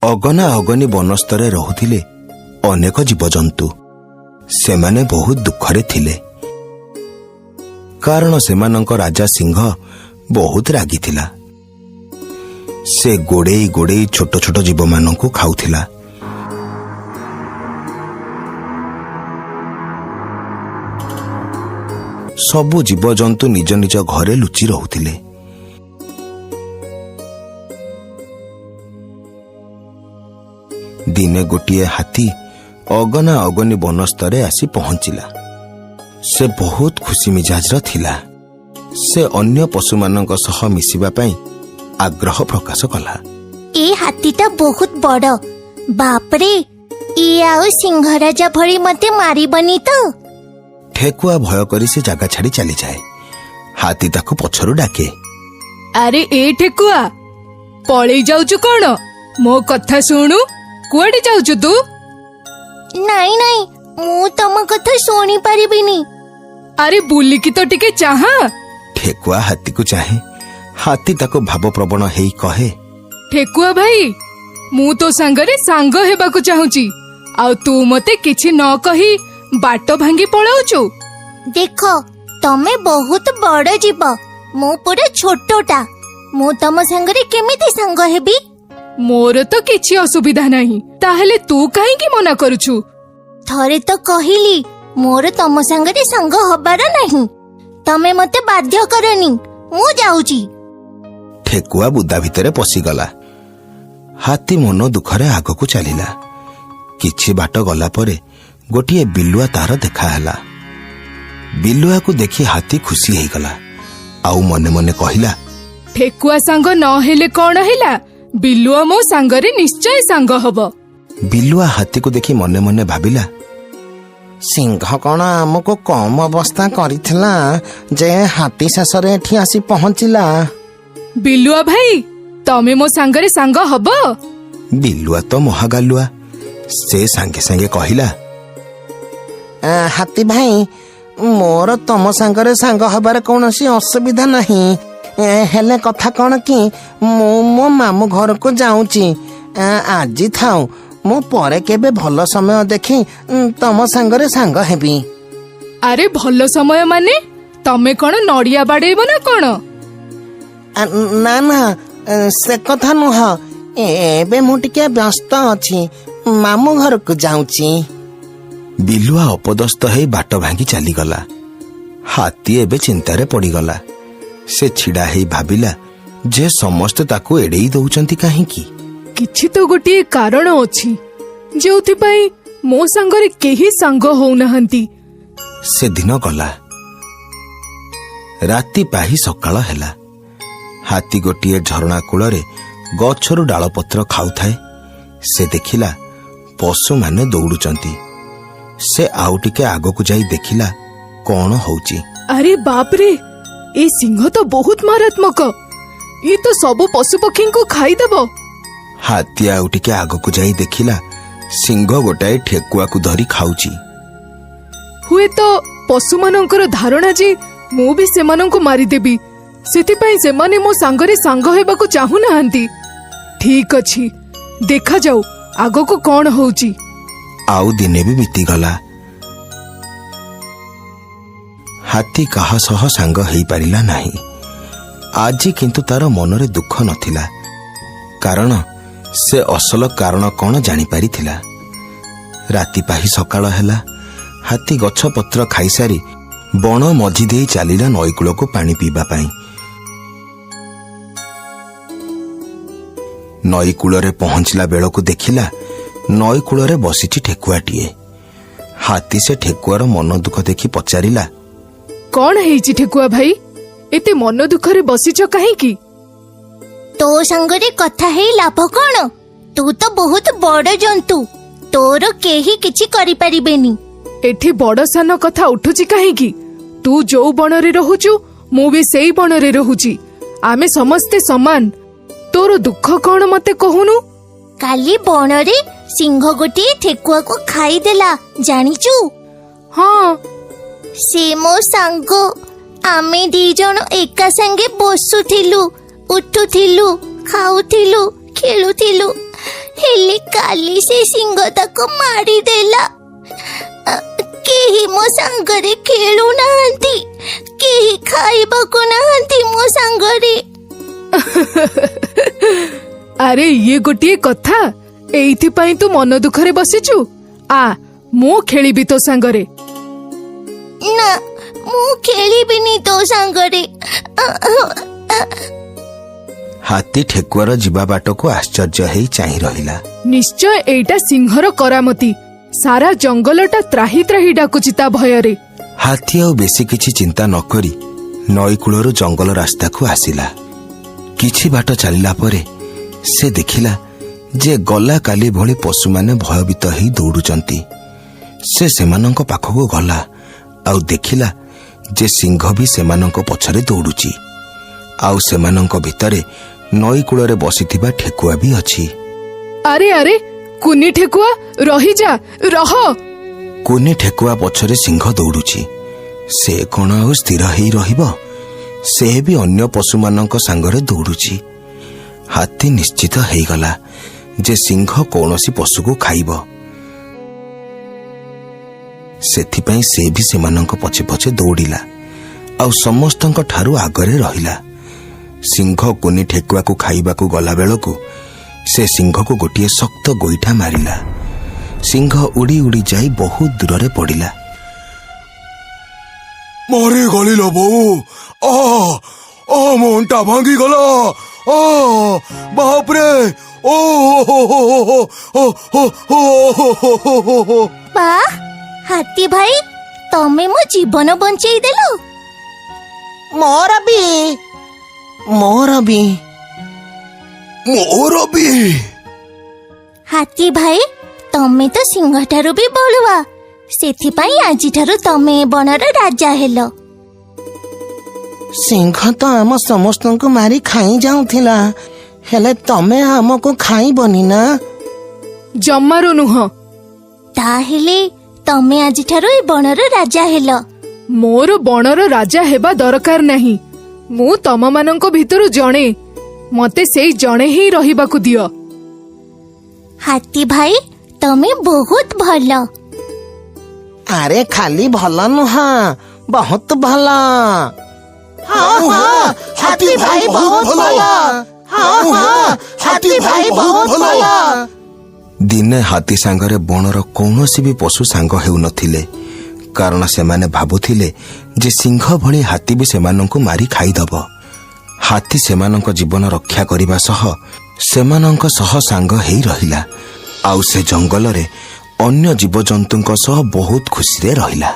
ଅଗନା ଅଗନି ବନସ୍ତରେ ରହୁଥିଲେ ଅନେକ ଜୀବଜନ୍ତୁ। ସେମାନେ ବହୁତ ଦୁଃଖରେ ଥିଲେ, କାରଣ ସେମାନଙ୍କ ରାଜା ସିଂହ ବହୁତ ରାଗିଥିଲା। ସେ ଗୋଡ଼େଇ ଗୋଡ଼େଇ ଛୋଟ ଛୋଟ ଜୀବମାନଙ୍କୁ ଖାଉଥିଲା। ସବୁ ଜୀବଜନ୍ତୁ ନିଜ ନିଜ ଘରେ ଲୁଚି ରହୁଥିଲେ। ଦିନେ ଗୋଟିଏ ହାତୀ ଅଗନା ଅଗନି ବନସ୍ତରେ ଆସି ପହଞ୍ଚିଲା। ସେ ବହୁତ ଖୁସି ମିଜାଜର ଥିଲା। ସେ ଅନ୍ୟ ପଶୁମାନଙ୍କ ସହ ମିଶିବା ପାଇଁ ଆଗ୍ରହ ପ୍ରକାଶ କଲା। ଏ ହାତୀଟା ବହୁତ ବଡ, ବାପରେ! ଇଏ ଆଉ ସିଂହରାଜା ଭଳି ମତେ ମାରିବନି ତ? ଠେକୁଆ ଭୟ କରି ସେ ଜାଗା ଛାଡି ଚାଲିଯାଏ। ହାତୀ ତାକୁ ପଛରୁ ଡାକେ, ଆରେ ଏ ଠେକୁଆ, ପଳେଇ ଯାଉଛୁ କଣ? ମୋ କଥା ଶୁଣୁ, କୁଆଡେ ଯାଉଛୁ ତୁ? ନାଇଁ ନାଇଁ, ମୁଁ ତମ କଥା ଶୁଣି ପାରିବିନି। ଆରେ ବୁଲିକି ତ ଟିକେ ଚାହାଁ। ଠେକୁଆ ହାତୀକୁ ଚାହେଁ। ହାତୀ ତାକୁ ଭାବପ୍ରବଣ ହେଇ କହେ, ଠେକୁଆ ଭାଇ, ମୁଁ ତୋ ସାଙ୍ଗରେ ସାଙ୍ଗ ହେବାକୁ ଚାହୁଁଛି, ଆଉ ତୁ ମତେ କିଛି ନ କହି ବାଟ ଭାଙ୍ଗି ପଳାଉଛୁ। ଦେଖ, ତମେ ବହୁତ ବଡ ଜୀବ, ମୁଁ ପୁରା ଛୋଟଟା। ମୁଁ ତମ ସାଙ୍ଗରେ କେମିତି ସାଙ୍ଗ ହେବି? ମୋର ତ କିଛି ଅସୁବିଧା ନାହିଁ, ତାହେଲେ ତୁ କାହିଁକି ମନା କରୁଛୁ? ଥରେ ତ କହିଲି, ମୋର ତମ ସାଙ୍ଗରେ ସାଙ୍ଗ ହବାର ନାହିଁ। ତମେ ମତେ ବାଧ୍ୟ କରନି, ମୁଁ ଯାଉଛି। ଠେକୁଆ ବୁଦା ଭିତରେ ପଶିଗଲା। ହାତୀ ମନ ଦୁଃଖରେ ଆଗକୁ ଚାଲିଲା। କିଛି ବାଟ ଗଲା ପରେ ଗୋଟିଏ ବିଲୁଆ ତାର ଦେଖାହେଲା। ବିଲୁଆକୁ ଦେଖି ହାତୀ ଖୁସି ହେଇଗଲା ଆଉ ମନେ ମନେ କହିଲା, ଠେକୁଆ ସାଙ୍ଗ ନ ହେଲେ କଣ ହେଲା, ବିଲୁଆ ମୋ ସାଙ୍ଗରେ ନିଶ୍ଚୟ ସାଙ୍ଗ ହବ। ବିଲୁଆ ହାତୀକୁ ଦେଖି ମନେ ମନେ ଭାବିଲା, ସିଂହ କଣ ଆମକୁ କମ ଅବସ୍ଥା କରିଥିଲା ଯେ ହାତୀ ଶେଷରେ ଏଠି ଆସି ପହଞ୍ଚିଲା? ବିଲୁଆ ଭାଇ, ତମେ ମୋ ସାଙ୍ଗରେ ସାଙ୍ଗ ହବ? ବିଲୁଆ ତ ମହାଗାଲୁଆ। ସେ ସାଙ୍ଗେ ସାଙ୍ଗେ କହିଲା, ହାତୀ ଭାଇ, ମୋର ତମ ସାଙ୍ଗରେ ସାଙ୍ଗ ହେବାରେ କୌଣସି ଅସୁବିଧା ନାହିଁ। ହେଲେ କଥା କଣ କି, ମୁଁ ମୋ ମାମୁଁ ଘରକୁ ଯାଉଛି। ଆଜି ଥାଉ, ମୁଁ ପରେ କେବେ ଭଲ ସମୟ ଦେଖି ତମ ସାଙ୍ଗରେ ସାଙ୍ଗ ହେବି। ଆରେ ଭଲ ସମୟ ମାନେ? ତମେ କଣ ନଡିଆ ବାଡେଇବ ନା କଣ? ନା ନା, ସେ କଥା ନୁହଁ। ଏବେ ମୁଁ ଟିକେ ବ୍ୟସ୍ତ ଅଛି, ମାମୁଁ ଘରକୁ ଯାଉଛି। ବିଲୁଆ ଅପଦସ୍ତ ହେଇ ବାଟ ଭାଙ୍ଗି ଚାଲିଗଲା। ହାତୀ ଏବେ ଚିନ୍ତାରେ ପଡ଼ିଗଲା। ସେ ଛିଡ଼ା ହେଇ ଭାବିଲା ଯେ ସମସ୍ତେ ତାକୁ ଏଡ଼େଇ ଦଉଛନ୍ତି କାହିଁକି? କିଛି ତ ଗୋଟିଏ କାରଣ ଅଛି ଯେଉଁଥିପାଇଁ ମୋ ସାଙ୍ଗରେ କେହି ସାଙ୍ଗ ହଉନାହାନ୍ତି। ସେଦିନ ଗଲା। ରାତି ପାହି ସକାଳ ହେଲା। ହାତୀ ଗୋଟିଏ ଝରଣା କୂଳରେ ଗଛରୁ ଡାଳପତ୍ର ଖାଉଥାଏ। ସେ ଦେଖିଲା ପଶୁମାନେ ଦୌଡୁଛନ୍ତି। ସେ ଆଉ ଟିକେ ଆଗକୁ ଯାଇ ଦେଖିଲା କଣ ହଉଛି। ଆରେ ବାପରେ, ଏ ସିଂହ ତ ବହୁତ ମାରାତ୍ମକ! ଇଏ ତ ସବୁ ପଶୁପକ୍ଷୀଙ୍କୁ ଖାଇଦବ। ହାତୀ ଆଉ ଟିକେ ଆଗକୁ ଯାଇ ଦେଖିଲା ସିଂହ ଗୋଟାଏ ଠେକୁଆକୁ ଧରି ଖାଉଛି। ହୁଏତ ପଶୁମାନଙ୍କର ଧାରଣା ଯେ ମୁଁ ବି ସେମାନଙ୍କୁ ମାରିଦେବି, ସେଥିପାଇଁ ସେମାନେ ମୋ ସାଙ୍ଗରେ ସାଙ୍ଗ ହେବାକୁ ଚାହୁଁନାହାନ୍ତି। ଠିକ ଅଛି, ଦେଖାଯାଉ ଆଗକୁ କଣ ହଉଛି। ଆଉ ଦିନେ ବି ବିତିଗଲା। ହାତୀ କାହା ସହ ସାଙ୍ଗ ହେଇପାରିଲା ନାହିଁ। ଆଜି କିନ୍ତୁ ତାର ମନରେ ଦୁଃଖ ନଥିଲା, କାରଣ ସେ ଅସଲ କାରଣ କଣ ଜାଣିପାରିଥିଲା। ରାତି ପାହି ସକାଳ ହେଲା। ହାତୀ ଗଛ ପତ୍ର ଖାଇସାରି ବଣ ମଝି ଦେଇ ଚାଲିଲା ନଈକୂଳକୁ ପାଣି ପିଇବା ପାଇଁ। ନଈକୂଳରେ ପହଞ୍ଚିଲା ବେଳକୁ ଦେଖିଲା ନଈକୂଳରେ ବସିଛି ଠେକୁଆଟିଏ। ହାତୀ ସେ ଠେକୁଆର ମନ ଦୁଃଖ ଦେଖି ପଚାରିଲା, କଣ ହେଇଛି ଠେକୁଆ ଭାଇ, ଏତେ ମନ ଦୁଃଖରେ ବସିଛ କାହିଁକି? ତୋ ସାଙ୍ଗରେ କଥା ହେଇ ଲାଭ କଣ? ତୁ ତ ବହୁତ ବଡ ଜନ୍ତୁ, ତୋର କେହି କିଛି କରିପାରିବେନି। ଏଠି ବଡ ସାନ କଥା ଉଠୁଛି କାହିଁକି? ତୁ ଯୋଉ ବଣରେ ରହୁଛୁ, ମୁଁ ବି ସେଇ ବଣରେ ରହୁଛି। ଆମେ ସମସ୍ତେ ସମାନ। ତୋର ଦୁଃଖ କଣ ମତେ କହୁନୁ? କାଲି ବଣରେ ସିଂହ ଗୋଟିଏ ଠେକୁଆକୁ ଖାଇଦେଲା, ଜାଣିଛୁ? ହଁ। ସେ ମୋ ସାଙ୍ଗ। ଆମେ ଦି ଜଣ ଏକା ସାଙ୍ଗେ ବସୁଥିଲୁ, ଉଠୁଥିଲୁ, ଖାଉଥିଲୁ, ଖେଳୁଥିଲୁ। ହେଲେ କାଲି ସେ ସିଂହ ତାକୁ ମାରିଦେଲା। କେହି ମୋ ସାଙ୍ଗରେ ଖେଳୁନାହାନ୍ତି, କେହି ଖାଇବାକୁ ନାହାନ୍ତି ମୋ ସାଙ୍ଗରେ। ଆରେ, ଇଏ ଗୋଟିଏ କଥା? ଏଇଥିପାଇଁ ତୁ ମନ ଦୁଃଖରେ ବସିଛୁ? ଆ, ମୁଁ ଖେଳିବି ତୋ ସାଙ୍ଗରେ। ନା, ମୁଁ ଖେଳିବିନି ତୋ ସାଙ୍ଗରେ। ହାତୀ ଠେକୁଆର ଯିବା ବାଟକୁ ଆଶ୍ଚର୍ଯ୍ୟ ହେଇ ଚାହିଁ ରହିଲା। ନିଶ୍ଚୟ ଏଇଟା ସିଂହର କରାମତି। ସାରା ଜଙ୍ଗଲଟା ତ୍ରାହି ତ୍ରାହି ଡାକୁଛି ତା ଭୟରେ। ହାତୀ ଆଉ ବେଶୀ କିଛି ଚିନ୍ତା ନ କରି ନଈ କୂଳରୁ ଜଙ୍ଗଲ ରାସ୍ତାକୁ ଆସିଲା। କିଛି ବାଟ ଚାଲିଲା ପରେ ସେ ଦେଖିଲା ଯେ ଗଲା କାଲି ଭଳି ପଶୁମାନେ ଭୟଭୀତ ହେଇ ଦୌଡୁଛନ୍ତି। ସେ ସେମାନଙ୍କ ପାଖକୁ ଗଲା ଆଉ ଦେଖିଲା ଯେ ସିଂହ ବି ସେମାନଙ୍କ ପଛରେ ଦୌଡୁଛି, ଆଉ ସେମାନଙ୍କ ଭିତରେ ନଈ କୂଳରେ ବସିଥିବା ଠେକୁଆ ବି ଅଛି। ଆରେ ଆରେ, କୁନି ଠେକୁଆ, ରହିଯା, ରହ। କୁନି ଠେକୁଆ ପଛରେ ସିଂହ ଦୌଡୁଛି। ସେ କଣ ଆଉ ସ୍ଥିର ହେଇ ରହିବ? ସେ ବି ଅନ୍ୟ ପଶୁମାନଙ୍କ ସାଙ୍ଗରେ ଦୌଡୁଛି। ହାତୀ ନିଶ୍ଚିତ ହେଇଗଲା ଯେ ସିଂହ କୌଣସି ପଶୁକୁ ଖାଇବ। ସେଥିପାଇଁ ସେ ବି ସେମାନଙ୍କ ପଛେ ପଛେ ଦୌଡ଼ିଲା ଆଉ ସମସ୍ତଙ୍କ ଠାରୁ ଆଗରେ ରହିଲା। ସିଂହ କୁନି ଠେକୁଆକୁ ଖାଇବାକୁ ଗଲା ବେଳକୁ ସେ ସିଂହକୁ ଗୋଟିଏ ଶକ୍ତ ଗୋଇଠା ମାରିଲା। ସିଂହ ଉଡ଼ି ଉଡ଼ି ଯାଇ ବହୁତ ଦୂରରେ ପଡ଼ିଲା। ମରିଗଲି ଲୋ ବୋଉ! ଆ ଆ, ମୋ ଅଣ୍ଟା ଭାଙ୍ଗିଗଲା! ଆ, ବାପରେ! ଓ ହୋ ହୋ ହୋ ହୋ ହୋ ହୋ ହୋ ହୋ ହୋ ହୋ। ବା ହାତୀ ଭାଇ, ତମେ ମୋ ଜୀବନ ବଞ୍ଚେଇ ଦେଲ। ମୋର ବି, ମୋର ବି। ମୋର ବି। ହାତୀ ଭାଇ, ତମେ ତ ସିଂହଠାରୁ ବି ବଳୁଆ। ସେଥିପାଇଁ ଆଜିଠାରୁ ତମେ ଏ ବଣର ରାଜା ହେଲ। ସିଂହ ତ ଆମ ସମସ୍ତଙ୍କୁ ମାରି ଖାଇ ଯାଉଥିଲା, ହେଲେ ତମେ ଆମକୁ ଖାଇବନି ନା? ଜମାରୁ ନୁହଁ। ତାହେଲେ ତମେ ଆଜିଠାରୁ ଏ ବଣର ରାଜା ହେଲ। ମୋର ବଣର ରାଜା ହେବା ଦରକାର ନାହିଁ। ମୁଁ ତମମାନଙ୍କ ଭିତରୁ ଜଣେ। ମତେ ସେଇ ଜଣେ ହିଁ ରହିବାକୁ ଦିଅ। ହାତୀ ଭାଇ, ତମେ ବହୁତ ଭଲ। ଆରେ, ଖାଲି ଭଲ ନୁହଁ, ବହୁତ ଭଲ। ହଁ ହଁ, ହାତୀ ଭାଇ ବହୁତ ଭଲ। ହଁ ହଁ, ହାତୀ ଭାଇ ବହୁତ ଭଲ। ଦିନେ ହାତୀ ସାଙ୍ଗରେ ବଣର କୌଣସି ବି ପଶୁ ସାଙ୍ଗ ହେଉନଥିଲେ, କାରଣ ସେମାନେ ଭାବୁଥିଲେ ଯେ ସିଂହ ଭଳି ହାତୀ ବି ସେମାନଙ୍କୁ ମାରି ଖାଇଦବ। ହାତୀ ସେମାନଙ୍କ ଜୀବନ ରକ୍ଷା କରିବା ସହ ସେମାନଙ୍କ ସହ ସାଙ୍ଗ ହେଇ ରହିଲା, ଆଉ ସେ ଜଙ୍ଗଲରେ ଅନ୍ୟ ଜୀବଜନ୍ତୁଙ୍କ ସହ ବହୁତ ଖୁସିରେ ରହିଲା।